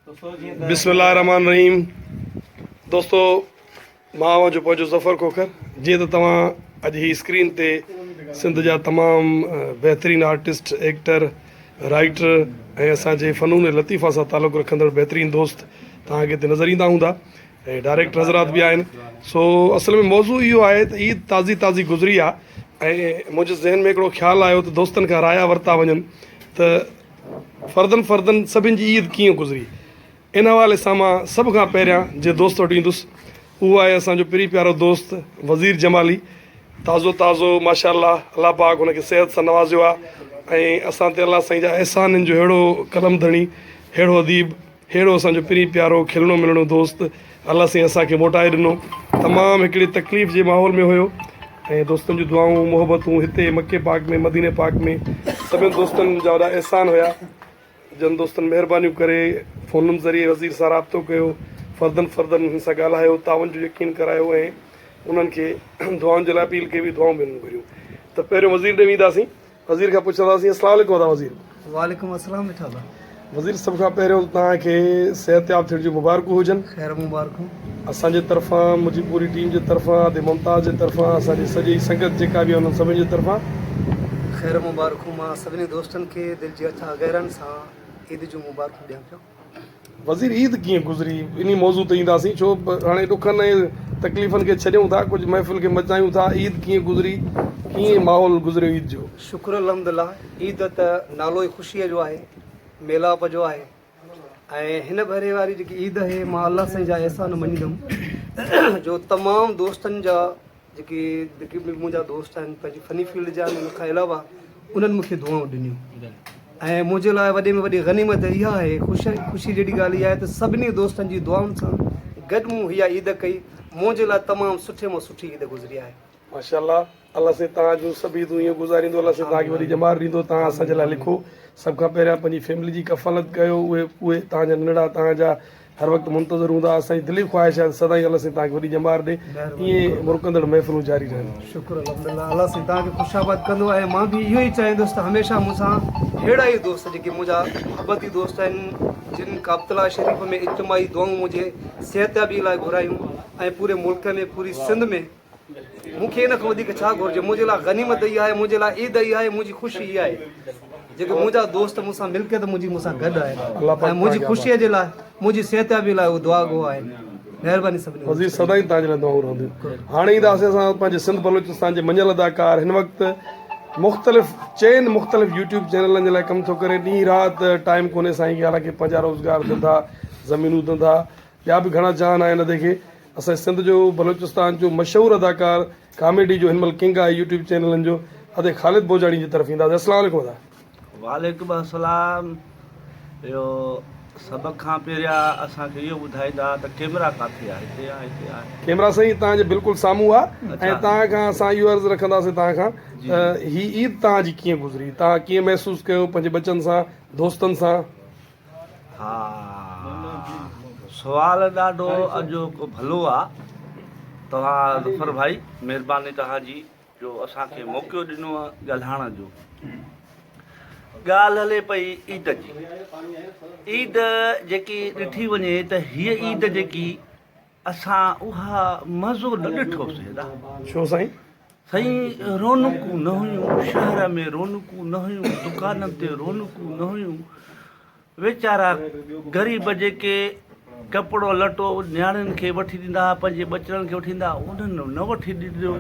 بسم الله الرحمن الرحيم دوستو مان اوهان جو پنهنجو ظفر کوکر جيئن ته توهان اڄ هي اسڪرين تي سنڌ جا تمام بهترين آرٽسٽ ايڪٽر رائيٽر ۽ اسان جي فنون لطيفه سان تعلق رکندڙ بهترين دوست توهان کي هتي نظر ايندا هوندا ۽ ڊائريڪٽر حضرات به آهن سو اصل ۾ موضوع اهو آهي ته عيد تازي تازي گذري آهي ۽ منهنجي ذهن ۾ هڪڙو خيال آيو ته دوستن کان رايا ورتا وڃن ته فردن فردن سڀن جي عيد ڪيئن گذري؟ ان حوالي سان مان سڀ کان پهريان جنهن دوست وٽ ايندس اهو آهي اسان جو پرين پيارو دوست وزير جمالي تازو تازو ماشاء الله الله پاڪ هن کي صحت سان نوازيو آهي ۽ اسان تي الله سائين جا احسان جو ههڙو قلم ڌڻي ههڙو اديب ههڙو اسان جو پرين پيارو کلڻو ملڻو دوست الله سائين اسان کي موٽائي ڏنو. تمام هڪڙي تڪليف جي ماحول ۾ هيو ۽ دوستن جون دعائون محبتون هتي مڪي پاڪ ۾ مديني پاڪ ۾ سڀن دوستن جا وڏا احسان هيا جن دوستن مهربانيون ڪري فونن ذريعي وزير سان رابطو ڪيو فردن فردن هن سان ڳالهايو تعاون جو يقين ڪرايو ۽ انهن کي دعائن جي لاء اپيل ڪئي وئي دعائون به انهن گهريون ته پهريون وزير ڏي وينداسين وزير کان پڇنداسين اسلام عليڪم ادا وزير. وعليڪم السلام مٺا ادا. وزير سڀ کان پهريون ته توهان کي صحتياب ٿيڻ جون مبارڪون هجن. خير مبارڪون. اسان جي طرفان منهنجي پوري ٽيم جي طرفان ادي ممتاز جي طرفان اسان جي سڄي سنگت جيڪا به آهي انهن سڀن جي طرفان. خير مبارڪون مان سڀني دوستن کي دل جي اٿاهه گهرن سان عيد جون مبارڪون ڏيان پيو. وزير عيد ڪيئن گذري انهي موضوع تي اينداسين ڇو هاڻي ڏکن ۽ تڪليفن کي ڇڏيون ٿا ڪجهه محفل کي مچايون ٿا عيد ڪيئن گذري ڪيئن ماحول گذريو عيد جو. شڪر الحمدالله عيد ته نالو ئي خوشيء جو آهي ميلاپ جو آهي ۽ هن ڀيري واري جيڪي عيد آهي مان الله سائين جا احسان مڃيندم جو تمام دوستن جا جيڪي جيڪي به منهنجا دوست آهن پنهنجي فني فيلڊ جا آهن ان کان علاوه انهن مون کي دعائون ڏنيون ۽ منهنجي لاء وڏي ۾ وڏي غنيمت اها آهي خوش خوشي جهڙي ڳالهه اها آهي ته سڀني دوستن جي دعائن سان گڏ مون اها عيد ڪئي منهنجي لاء تمام سٺي مان سٺي عيد گذري آهي. ماشاءالله الله سائين توهان جون سڀ عيدون ائين گذاريندو الله سائين توهان کي وڏي ڄمار ڏيندو توهان اسان جي لاء لکو سڀ کان پهريان پنهنجي فيملي جي ڪفالت ڪيو اهي اهي توهان جا ننڍڙا توهان جا هر وقت منتظر هوندا اسان جي دلي خواهش آهي ته سدائين الله سائين توهان کي وڏي ڄمار ڏي ائين مرڪندڙ محفلون جاري رهن. شڪر الحمدلله الله سائين توهان کي خوش آباد ڪندو ۽ مان به اهو ئي چاهيندس ته هميشه مون سان اهڙا ئي دوست جيڪي منهنجا محبتي دوست آهن جن ڪعبة الله شريف ۾ اجتماعي دعائون منهنجي صحتيابي لاء گهرايون ۽ پوري ملڪ ۾ پوري سنڌ ۾ مون کي ان کان وڌيڪ ڇا گهرجي؟ منهنجي لاء غنيمت اها آهي، منهنجي لاء عيد اها آهي، منهنجي خوشي اها آهي، جيڪي منهنجا دوست مون سان ملڪيت منهنجي مون سان گڏ آهن ۽ منهنجي خوشيء جي لاء، منهنجي صحتيابيء لاء هو دعاگو آهن. مهرباني سڀني وزير سدائين توهان جي لاء دعائون رهنديون. هاڻي اينداسين اسان پنهنجي سنڌ بلوچستان جي مڃيل اداڪار هن وقت مختلف چئن مختلف يوٽيوب چينلن جي لاء ڪم ٿو ڪري ڏينهن رات ٽائيم ڪونهي سائين کي حالانڪه پنهنجا روزگار ڌنڌا زمينون ڌنڌا ٻيا به گهڻا جهان آهن ادي کي اسان سنڌ جو بلوچستان جو مشهور اداڪار ڪاميڊي جو هن مهل ڪنگ آهي يوٽيوب چينلن جو ادي خالد بوجاڻي جي طرف اينداسين السلام عليڪم ادا. وعليڪم السلام اهو سڀ کان پهريان اسان کي اهو ٻڌائيندا ته ڪيمرا ڪاٿي آهي هتي آهي هتي آهي. ڪيمرا سائين توهان جي بلڪل سامهون آهي ۽ توهان کان اسان اهو عرض رکنداسين توهان کان ته هي عيد توهان جي ڪيئن گذري توهان ڪيئن محسوس ڪيو پنهنجي ٻچن سان دوستن سان. ها سوال ڏاڍو اڄوڪو ڀلو آ توهان ظفر ڀائي مهرباني توهان جي جو اسان کي موقعو ڏنو ڳالهائڻ جو ڳالهه هلي پئي عيد جي عيد جيڪي ڏٺي وڃي ته هيء عيد جيڪي اسان اها مزو نه ڏٺوسي ادا ڇو سائين سائين رونقون نه هيون شهر ۾ رونقون نه هيون دڪانن تي رونقون نه هيون ويچارا غريب جيڪي ڪپڙو لٽو نياڻين کي وٺي ڏيندا ها پنهنجي ٻچڙن کي وٺي ڏيندا ها انهن نه وٺي ڏنو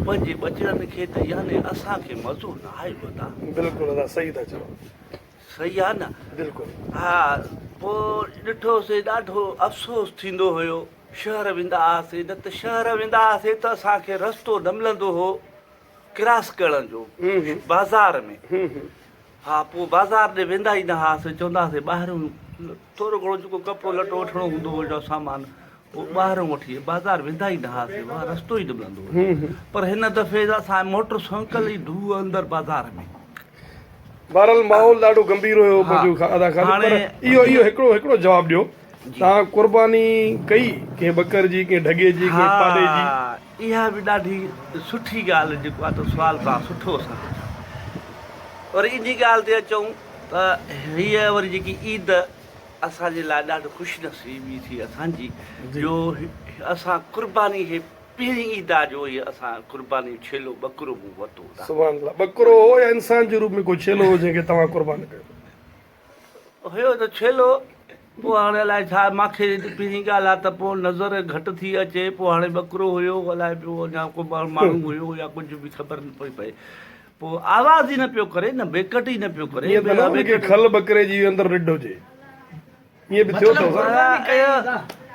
پنهنجي ٻچڙن کي ته يعني اسان کي مزو نه آيو ادا. بلڪل ادا صحيح ٿا چئو. صحيح آ نه. بلڪل. ها پوء ڏٺوسي ڏاڍو افسوس ٿيندو هيو شهر ويندا هئاسي نه ته شهر ويندا هئاسي ته اسان کي رستو نه ملندو هو ڪراس ڪرڻ جو بازار ۾. ها پوء بازار ڏي ويندا ئي نه هئاسين، چوندا هئاسين ٻاهريون ٿورو گهڻو جيڪو ڪپڙو لٽو وٺڻو هوندو هو يا سامان اهو ٻاهريون وٺي بازار ويندا ئي نه هئاسين، واه رستو ئي نه ملندو هو. پر هن دفعي ته اسان موٽر سائيڪل ئي ڌوء اندر بازار ۾. بهرحال ماحول ڏاڍو گنڀير هيو پنهنجو ادا خالد پر اهو اهو هڪڙو هڪڙو جواب ڏيو توهان قرباني ڪئي ڪنهن ٻڪر جي ڪنهن ڍڳي جي ڪنهن پاڏي جي. ها اها به ڏاڍي سٺي ڳالهه جيڪو آهي ته سوال توهان سٺو اسان کي وري انهي ڳالهه تي اچون ته هيء وري جيڪي عيد اسان جي لاء ڏاڍو خوش نصيبي ٿي اسان جي جو اسان قرباني هي پهرين عيد آ جو هي اسان قرباني ڇيلو ٻڪرو مون ورتو ادا. سبحان الله ٻڪرو هو يا انسان جي روپ ۾ ڪو ڇيلو هو جنهن کي توهان قربان ڪيو؟ هيو ته ڇيلو پوء هاڻي الائي ڇا مانکي پهرين ڳالهه آ ته پوء نظر گهٽ ٿي اچي پوء هاڻي ٻڪرو هيو الائي پيو اڃا ڪو ماڻهو هيو يا ڪجهه به خبر نه پئي پئي پوء آواز ئي نه پيو ڪري نه بيڪٽ ئي نه پيو ڪري. ائين ته نه ان کي کل ٻڪري جي اندر رڍ هجي. ائين به ٿيو اٿو سر.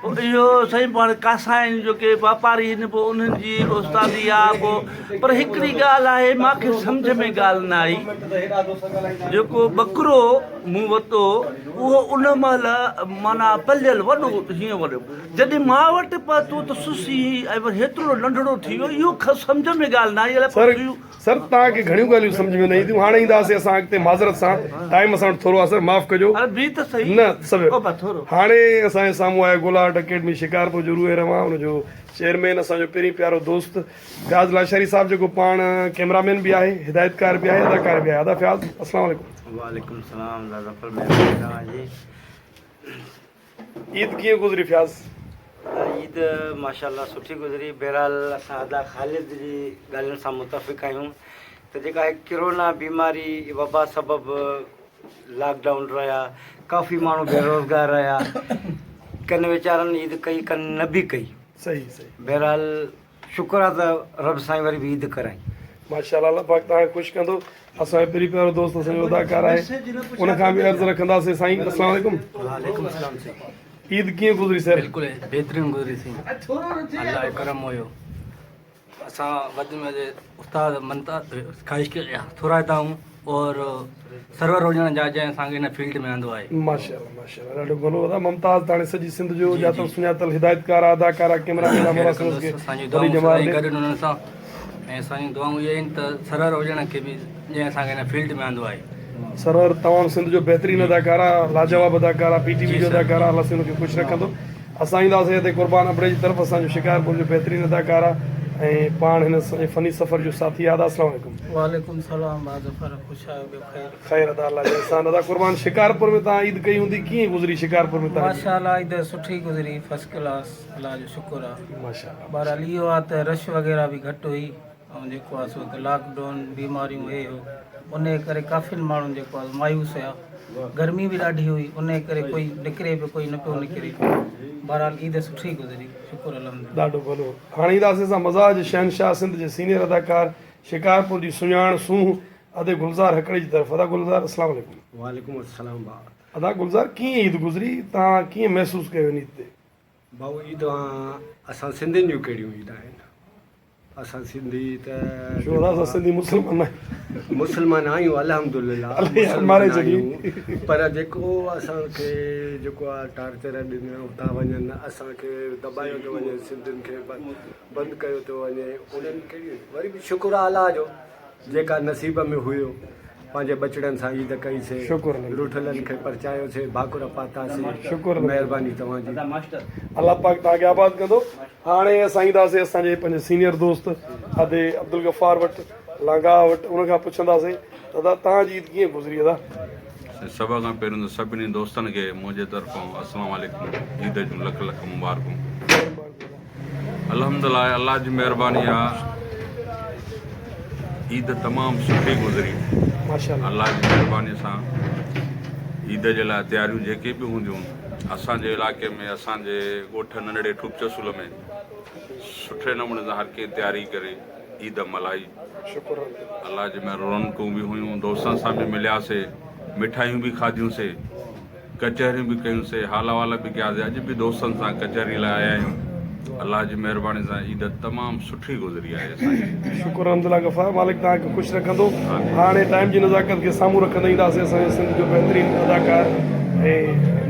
اهو سائين پوء هاڻي ڪاسائين جو ڪي واپاري آهن پوء انهن جي استادي آ پوء پر هڪڙي ڳالهه آهي مان کي سمجهه ۾ ڳالهه نه آئي جيڪو ٻڪرو مون ورتو اهو ان مهل معنيٰ پليل وڏو هيئن وڏو جڏهن مان وٽ پهتو ته سسي ۽ وري هيترو ننڍڙو ٿي ويو اهو سمجهه ۾ ڳالهه نه آئي الائي سر سر توهان کي گهڻيون ڳالهيون سمجهه ۾ نه اينديون هاڻي اينداسين اسان اڳتي معذرت سان ٽائيم اسان وٽ ٿورو آهي سر معاف ڪجو نه سر هاڻي اسان جي سامهون آهي گل آرٽ اڪيڊمي شڪارپور جو روح روان ان جو چيئرمين اسان جو پرين پيارو دوست فياض لاشاري صاحب جيڪو پاڻ ڪئميرا مين به آهي هدايتڪار به آهي اداڪار به آهي ادا فياض السلام عليڪم. وعليڪم السلام ادا ظفر مهرباني توهان جي. عيد ڪيئن گذري فياض؟ عيد ماشاء الله سٺي گذري بهرحال اسان ادا خالد جي ڳالهين سان متفق آهيون ته جيڪا هي ڪرونا بيماري وبا سبب لاڪ ڊائون رهيا ڪافي ماڻهو بيروزگار رهيا ڪن ويچارن عيد ڪئي ڪن نه به ڪئي صحيح صحيح بهرحال شڪر آ ته رب سائين وري به عيد ڪرائي. ماشاءالله الله پاڪ توهان کي خوش ڪندو اسان جو پرين پيارو دوست اسان جو اداڪار آهي ان کان به عرض رکنداسين سائين السلام عليڪم. وعليڪم السلام سائين. عيد ڪيئن گذري سر؟ بلڪل بهترين گذري سائين الله جو ڪرم هيو اسان وڌ ۾ وڌ استاد منتا خواهش ٿورائتا آهيون اور سرور هجڻ جا جنهن اسان کي هن فيلڊ ۾ آندو آهي. ماشاءالله ماشاءالله ڏاڍو ڀلو ادا ممتاز تاڻي سڄي سنڌ جو ڄاتل سڃاتل هدايتڪار آ اداڪار آ ڪيمرا مين آ مولا سندس کي اسان جون وڏي دعائون ڄمار سدائين ڏي. گڏ انهن سان ۽ اسان جون دعائون اهي آهن ته سرور هجڻ کي به جنهن اسان کي هن فيلڊ ۾ آندو آهي. سرور تمام سنڌ جو بهترين اداڪار آ لاجواب اداڪار آ پي ٽي وي جو اداڪار آ الله سائين ان کي خوش رکندو. اسان اينداسين هتي قربان ابڙي جي طرف اسان جو شڪارپور جو بهترين اداڪار آ ۽ پاڻ هن سڄي فني سفر جو ساٿي آ ادا اسلام عليڪم. وعليڪم سلام ڀاء ظفر خوش آهيو ٻيو خير. خير ادا الله جو احسان ادا قربان شڪارپور ۾ توهان عيد ڪئي هوندي ڪيئن گذري شڪارپور ۾ توهان جي. ماشاء الله عيد سٺي گذري فرسٽ ڪلاس الله جو شڪر آ. ماشاء الله. بهرحال اهو آ ته رش وغيره به گهٽ هئي ۽ جيڪو آ سو ته لاڪ ڊائون بيماريون هي هو انهي ڪري ڪافين ماڻهن جيڪو آ سو مايوس هيا گرمي به ڏاڍي هئي انهي ڪري ڪوئي نڪري پيو ڪوئي نه پيو نڪري بهرحال عيد سٺي گذري شڪر الحمدلله. ڏاڍو ڀلو هاڻي اينداسين اسان مزاح جي شهنشاهه سنڌ جي سينيئر اداڪار شڪارپور جي سڃاڻ سونهن ادي گلزار هڪڙي جي طرف ادا گلزار اسلام عليڪم. وعليڪم السلام ڀاء. ادا گلزار ڪيئن عيد گذري توهان ڪيئن محسوس ڪيو ان عيد تي. ڀائو عيد اسان سنڌين جون ڪهڙيون عيد آهن اسان سنڌي ته ڇو ادا اسان سنڌي مسلمان نه آهيون. مسلمان آهيون الحمدلله مسلمان آهيون پر جيڪو اسان کي جيڪو آ ٽارچر ڏنا ٿا وڃن اسان کي دٻايو ٿو وڃي سنڌين کي بند ڪيو ٿو وڃي انهن کي وري به شڪر آ الله جو جيڪا نصيب ۾ هيو پنهنجي ٻچڙن سان عيد ڪئي سي رٺلن کي پرچايو سي ڀاڪر پاتا سي مهرباني توهان جي. الله پاڪ توهان کي آباد ڪندو. هاڻي اسان اينداسين اسان جي پنهنجي سينيئر دوست ادي عبدالغفار وٽ لانگاهه وٽ ان کان پڇنداسين ته ادا توهان جي عيد ڪيئن گذري ادا. سڀ کان پهريون ته سڀني دوستن کي منهنجي طرفان السلام عليڪم عيد جون لک لک مبارڪون. الحمد لله الله جي مهرباني آ عيد تمام سٺي گذري الله جي مهرباني سان عيد جي لاء تياريون جيڪي به هونديون اسان جي علائقي ۾ اسان جي ڳوٺ ننڍڙي ٺوپ چسول ۾ سٺي نموني سان هر ڪنهن تياري ڪري عيد ملهائي الله جي مهر رونقون به هيون دوستن سان به ملياسي مٺايون به کاڌيون سي ڪچهريون به ڪيون سي، حال احوال به ڪياسي، اڄ به دوستن سان ڪچهري لاء آيا آهيون، الله جي مهرباني سان عيد تمام سٺي گذري آهي اسان جي. شڪر الحمدلله غفار مالڪ توهان کي خوش رکندو هاڻي ٽائيم جي نزاڪت کي سامهون رکندي اينداسين اسان جي سنڌ جو بهترين اداڪار ۽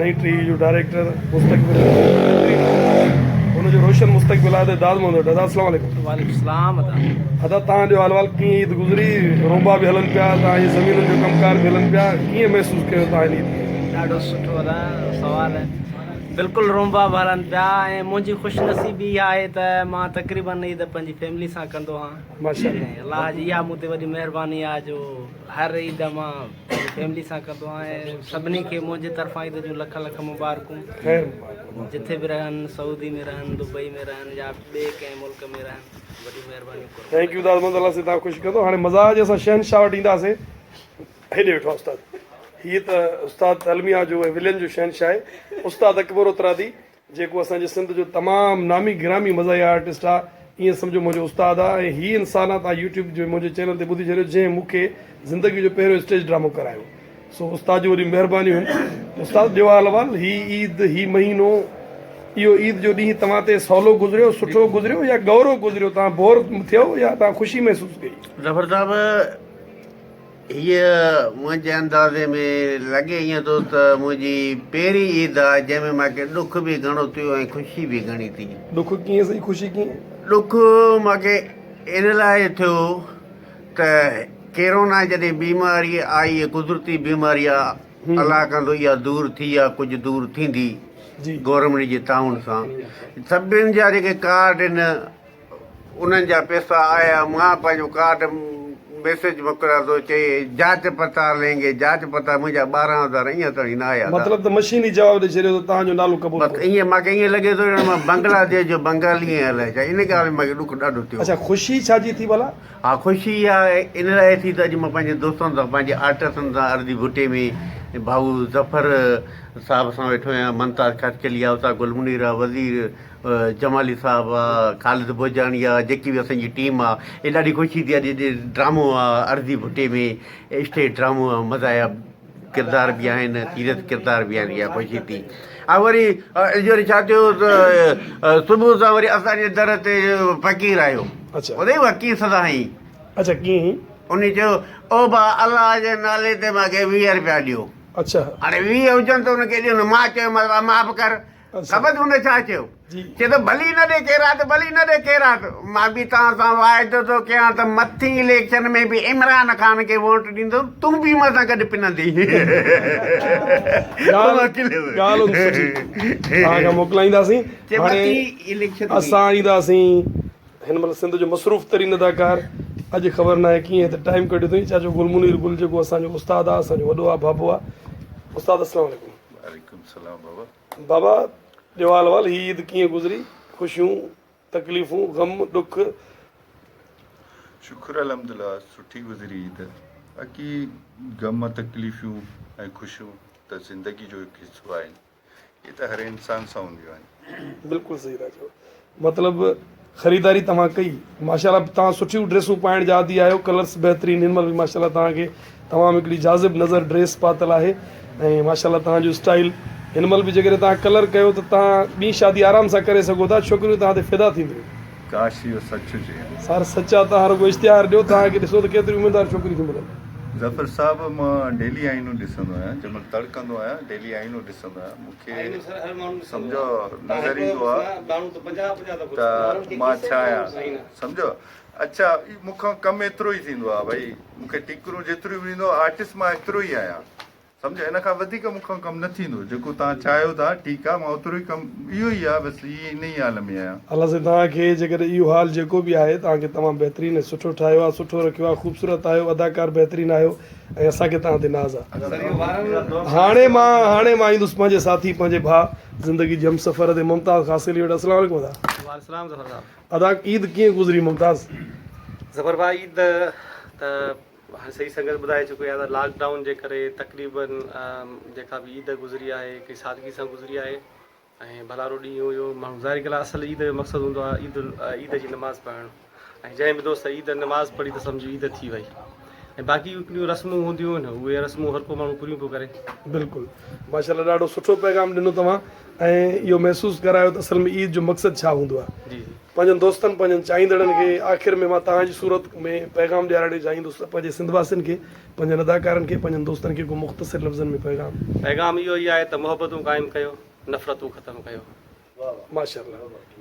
نئين ٽهي جو ڊائريڪٽر مستقبل جو بهترين هن جو روشن مستقبل آهي داد محمد وٽ ادا السلام عليڪم. وعليڪم السلام ادا. ادا توهان ڏيو حال احوال ڪيئن عيد گذري رونبا به هلن پيا توهان جي زمينن جو ڪم ڪار به هلن پيا ڪيئن محسوس ڪيو توهان هن عيد کي. ڏاڍو سٺو ادا سوال بلڪل رونبا به هلن پيا ۽ منهنجي خوش نصيبي اها آهي ته مان تقريبن عيد پنهنجي فيملي سان ڪندو آهيان. ماشاءالله. ۽ الله جي اها مون تي وڏي مهرباني آهي جو هر عيد مان پنهنجي فيملي سان ڪندو آهيان ۽ سڀني کي منهنجي طرفان عيد جون لک لک مبارڪون. خير مبارڪ. جٿي به رهن سعودي ۾ رهن دبئي ۾ رهن يا ٻئي ڪنهن ملڪ ۾ رهن وڏيون مهربانيون قربان. Thank you داد محمد الله سائين توهان خوش ڪندو هاڻي مزاح جي اسان شهنشاهه وٽ اينداسين. هيڏي ويٺو آ استاد. هي ته استاد الميا جو ۽ ولين جو شهنشاهه آهي. استاد اڪبر اترادي جيڪو اسان جي سنڌ جو تمام نامي گرامي مزاحيه آرٽسٽ آ ائين سمجهو منهنجو استاد آ ۽ هي انسان آ توهان يوٽيوب جي منهنجي چينل تي ٻڌي ڇڏيو جنهن مون کي زندگي جو پهريون اسٽيج ڊرامو ڪرايو سو استاد جون وڏيون مهربانيون آهن استاد ڏيو حال احوال هي عيد هي مهينو اهو عيد جو ڏينهن توهان تي سولو گذريو سٺو گذريو يا ڳورو گذريو توهان بور ٿيو يا توهان خوشي محسوس ڪئي. ظفر صاحب هيء منهنجي اندازي ۾ لڳي ائين ٿو ته منهنجي پهرين عيد آهي جنهن ۾ مان کي ڏک به گهڻو ٿيو ۽ خوشي به گهڻي ٿي. ڏک ڪيئن سائين خوشي ڪيئن؟ ڏک مان کي ان لاء ٿيو ته ڪيرونا جڏهن بيماري آئي قدرتي بيماري آ الله ڪندو اها دور ٿي يا ڪجهه دور ٿيندي گورنمينٽ جي تعاون سان سڀن جا جيڪي ڪارڊ آهن انهن جا پئسا آيا مان پنهنجو ڪارڊ ميسيج موڪليان ٿو چئي جاچ پتا لينگي جاچ پتا منهنجا 12 هزار اڃا تائين نه آيا مطلب ته مشين ئي جواب ڏئي ڇڏيو ته توهان جو نالو قبول بس ائين مان کي ائين لڳي ٿو ڄڻ مان بنگلاديش جو بنگالي آهيان الائي ڇا ان ڳالهه ۾ مان کي ڏک ڏاڍو ٿيو. اڇا خوشي ڇا جي ٿي ڀلا؟ ها خوشي اها ان لاء ٿي ته اڄ مان پنهنجي دوستن سان پنهنجي آرٽسٽن سان ارضي ڀٽي ۾ ڀائو ظفر صاحب سان ويٺو آهيان ممتاز خاصخيلي آهي استاد گل منير آهي وزير جمالي صاحب آ خالد بوجاڻي آ جيڪي به اسان جي ٽيم آ اي ڏاڍي خوشي ٿي اڄ ڊرامو آ ارضي ڀٽي ۾ اسٽيج ڊرامو آ مزا آيا ڪردار به آهن سيريس ڪردار به آهن اها خوشي ٿي ۽ وري وري ڇا ٿيو ته صبح سان وري اسان جي در تي فقير آيو اچھا ٻڌئي اها ڪيئن سزا هنئي اچھا ڪيئن هنئي انهي چيو او با الله جي نالي تي مان کي 20 روپيا ڏيو اچھا هاڻي 20 هجن ته ان کي ڏيو نه مان چيومانس معاف ڪر خبر هن ڇا چيو؟ چي ٿو ڀلي نه ڏي خيرات، ڀلي نه ڏي خيرات. مان به توهان سان واعدو ٿو ڪيان ته مٿين اليڪشن ۾ به عمران خان کي ووٽ ڏيندس، تون به مان سان گڏ پنندين. ڳالهه سٺي. توهان کان موڪلائينداسين. هاڻي اسان اينداسين هن مهل سنڌ جو مصروف ترين اداڪار اڄ خبر ناهي ڪيئن هتي ٽائيم ڪڍيو اٿئي چاچو گل منير گل جيڪو اسان جو استاد آهي اسان جو وڏو آهي بابو آهي. استاد السلام عليڪم. وعليڪم السلام بابا. بابا ڏيو حال احوال هي عيد ڪيئن گذري خوشيون تڪليفون غم ڏک. شڪر الحمدلله سٺي گذري عيد باقي غم تڪليفيون ۽ خوشيون ته زندگي جو هڪ حصو آهن اهي ته هر انسان سان هونديون آهن. بلڪل صحيح ٿا چئو مطلب خريداري توهان ڪئي ماشاءالله توهان سٺيون ڊريسون پائڻ جا عادي آهيو ڪلرس بهترين هن مهل به ماشاءالله توهان کي تمام هڪڙي جاذب نظر ڊريس پاتل آهي ۽ ماشاءالله توهان جو اسٽائيل هن مهل به جيڪڏهن توهان ڪلر ڪيو ته توهان ٻي شادي آرام سان ڪري سگهو ٿا ڇوڪريون توهان تي فدا ٿينديون. ڪاش اهو سچ هجي ها. سر سچ آ توهان رڳو اشتهار ڏيو توهان کي ڏسو ته ڪيتريون اميدوار ڇوڪريون ٿيون ملن. ظفر صاحب مان ڊيلي آئينو ڏسندو آهيان جنهن مهل تڙ ڪندو آهيان ڊيلي آئينو ڏسندو آهيان مون کي سمجهو نظر ايندو آهي ته مان ڇا آهيان سمجهو اڇا مون کان ڪم ايترو ئي ٿيندو آهي ڀئي مون کي ٽيڪرون جيتريون به ڏيندو آرٽسٽ مان ايترو ئي آهيان سمجهه ان کان وڌيڪ مون کان ڪم نه ٿيندو جيڪو توهان چاهيو ٿا ٺيڪ آهي مان اوترو ئي ڪم اهو ئي آهي بس هي ان ئي حال ۾ آهيان. الله سائين توهان کي جيڪڏهن اهو حال جيڪو به آهي توهان کي تمام بهترين ۽ سٺو ٺاهيو آهي سٺو رکيو آهي خوبصورت آهيو اداڪار بهترين آهيو ۽ اسان کي توهان تي ناز آهي هاڻي مان هاڻي مان ايندس پنهنجي ساٿي پنهنجي ڀاء زندگي جي همسفر تي ممتاز خاصخيلي وٽ السلام عليڪم ادا. وعليڪم السلام ظفر صاحب. ادا عيد ڪيئن گذري ممتاز. ظفر ڀاء عيد ته هاڻي صحيح سنگت ٻڌائي چڪي آهي ته لاڪ ڊائون جي ڪري تقريبن جيڪا به عيد گذري آهي هڪڙي سادگي سان گذري آهي ۽ ڀلارو ڏينهن هيو ماڻهو ظاهري ڳالهه آهي اصل عيد جو مقصد هوندو آهي عيد عيد جي نماز پڙهڻ ۽ جنهن به دوست عيد نماز پڙهي ته سمجهو عيد ٿي وئي ۽ باقي هڪڙيون رسمون هونديون آهن اهي رسمون هر ڪو ماڻهو پوريون پيو ڪري. بلڪل ماشاءالله ڏاڍو سٺو پيغام ڏنو توهان ۽ اهو محسوس ڪرايو ته اصل ۾ عيد جو مقصد ڇا هوندو آهي. جي جي. پنهنجن دوستن پنهنجن چاهيندڙن کي آخر ۾ مان توهان جي صورت ۾ پيغام ڏيارڻ چاهيندس ته پنهنجي سنڌ واسين کي پنهنجن اداڪارن کي پنهنجن دوستن کي ڪو مختصر لفظن ۾ پيغام. پيغام اهو ئي آهي ته محبتون قائم ڪيو نفرتون ختم ڪيو. ماشاءالله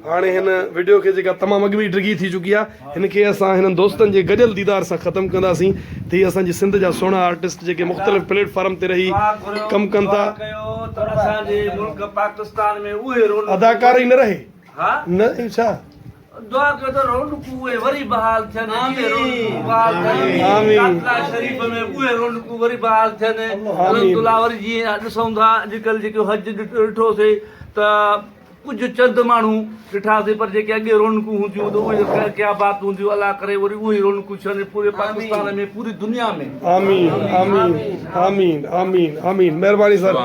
هاڻي هن وڊيو کي جيڪا تمام اڳ ۾ ئي ڊگهي ٿي چڪي آهي هن کي اسان هنن دوستن جي گڏيل ديدار سان ختم ڪنداسين ته هي اسان جي سنڌ جا سهڻا آرٽسٽ جيڪي مختلف پليٽ فارم تي رهي ڪم ڪن ٿا. ڪيو ته اسان جي ملڪ پاڪستان ۾ اهي رونقون اداڪار ئي نه رهي ها نه ڇا دعا ڪيو ته رونقون اهي وري بحال ٿين جيئن رونقون بحال ٿين قافله شريف ۾ اهي رونقون وري بحال ٿين الحمدلله وري جيئن ڏسون ٿا اڄڪلهه جيڪو حج ڏٺوسي ته ڪجهه چند ماڻهو ڏٺاسي پر جيڪي اڳي رونقون هونديون ته اهي ڪيا بات هونديون الله ڪري وري اهي رونقون ٿين پوري پاڪستان ۾ پوري دنيا ۾. آمين آمين آمين آمين آمين مهرباني سر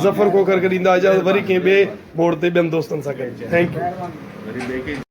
ظفر کوکر کي ڏيندا اجازت وري ڪنهن ٻئي موڙ تي ٻين دوستن سان گڏ thank you.